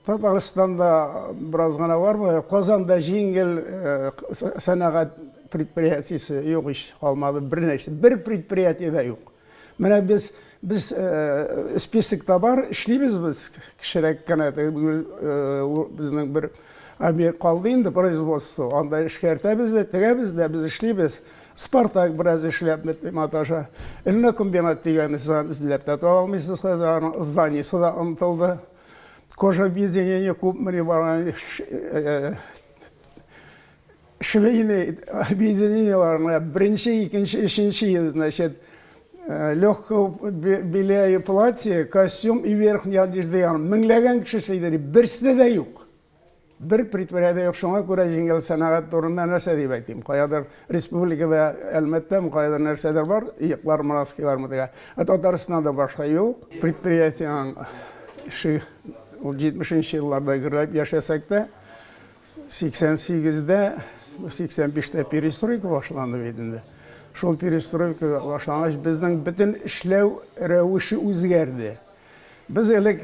Татарстанда бераз гына бар, Казанда җиңел сәнәгать предприятиесе юк ич, калмады бер нәрсә, бер предприятие дә юк. Менә без списокта бар, эшлибез без, кечерәк кенә безнең бер объект калды инде производство, анда эшкәртәбез дә, тегәбез дә, без эшлибез. Спартак бераз эшләп маташа. Элмә комбинат дигәнне сез эзләп тә таба алмыйсыз хәзер, аның зданиесе дә онытылды. Кожа объединение күпме барган швейный объединениеләрне беренче, икенче, өченче, значит, легкого белья и платье, костюм и верхняя одежда дигән меңләгән кеше эшләйдер, берсе дә юк. Бер предприятие юк, шуңа күрә җиңел сәнәгать турында нәрсә дип әйтим? Каядыр республикада Әлмәттәме, каядыр нәрсәдер бар, иыклар, мраскилармы дигән. Ә Татарстанда башка юк. Предприятиенең эше ул 70 елларда гөрләп яшәсәк тә, 88-дә, 85-тә перестройка башланды бит инде. Шул перестройка башлангач, безнең бөтен эшләү рәвеше үзгәрде. Без элек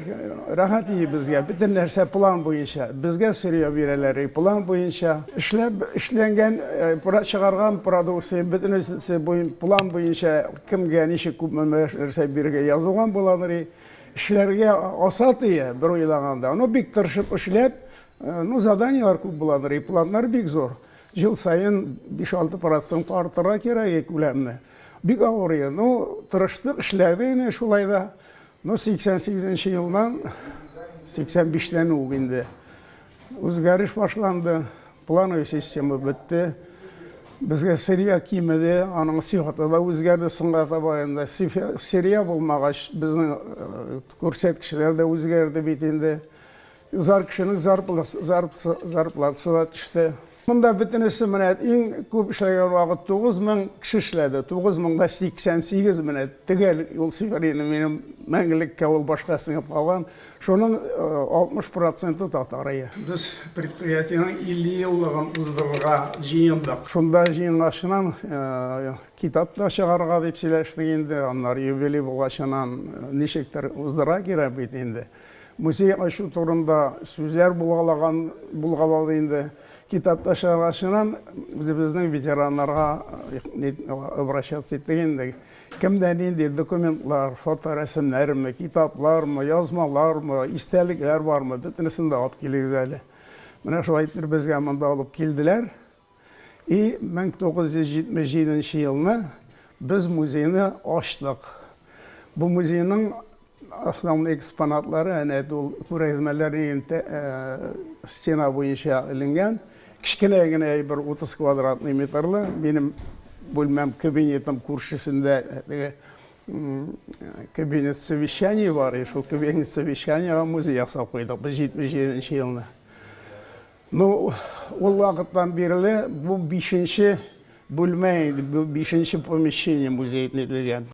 рәхәт ие безгә, бөтен нәрсә план буенча. Безгә сырье бирәләр, и план буенча. Эшләп, эшләнгән, чыгарган продукция бөтенесе план буенча кемгә ничек күпме нәрсә бирергә язылган буладыр. И. Эшләргә асат ие, бер уйлаганда. Ну, бик тырышып эшләп, ну, заданиелар күп буладыр, и планнар бик зур. Ел саен 5-6 процент арттырырга кирәк күләмне. Бик авыр иде. Ну, тырыштык, эшләдек инде шулай да. Ну, 88 елдан, 85-тән үк инде үзгәреш башланды. Плановый система бетте. Безгә сырья кимеде, аның сыйфаты да үзгәрде соңга таба инде. Сырья булмагач, безнең күрсәткечләр дә үзгәрде бит инде. Зар кешенең зарплатасы да төште. Монда бөтенесе менә иң күп эшләгән вакыт 9000 кеше эшләде. 9088 менә төгәл ул цифр инде минем мәңгелеккә ул башка сеңеп калган. Шуның 60 проценты татар. Без предприятиенең 50 еллыгын уздырырга җыендык. Шунда җыенгачынан китап та чыгарырга дип сөйләштек инде. Аннары юбилей булгачынан ничектер уздырырга кирәк бит инде. Музей ачу турында сүзләр булгалаган, булгалады инде. Китап та чыгаргачынан үзебезнең ветераннарга обращаться иттек инде. Кемдә нинди документлар, фоторәсемнәрме, китаплармы, язмалармы, истәлекләр бармы, бөтенесен дә алып килегез әле. Менә шулай итеп безгә монда алып килделәр. И 1977 елны без музейны ачтык. Бу музейның основной экспонатлары әнә ул күргәзмәләр стена буенча эленгән. Кечкенә генә бер 30 квадратный метрлы минем бүлмәм, кабинетым күршесендә теге кабинет совещаний бар, и шул кабинет совещаниега музей ясап куйдык без 77 елны. Ну, ул вакыттан бирле бу бишенче бүлмә инде, бу бишенче помещение музей ителгән.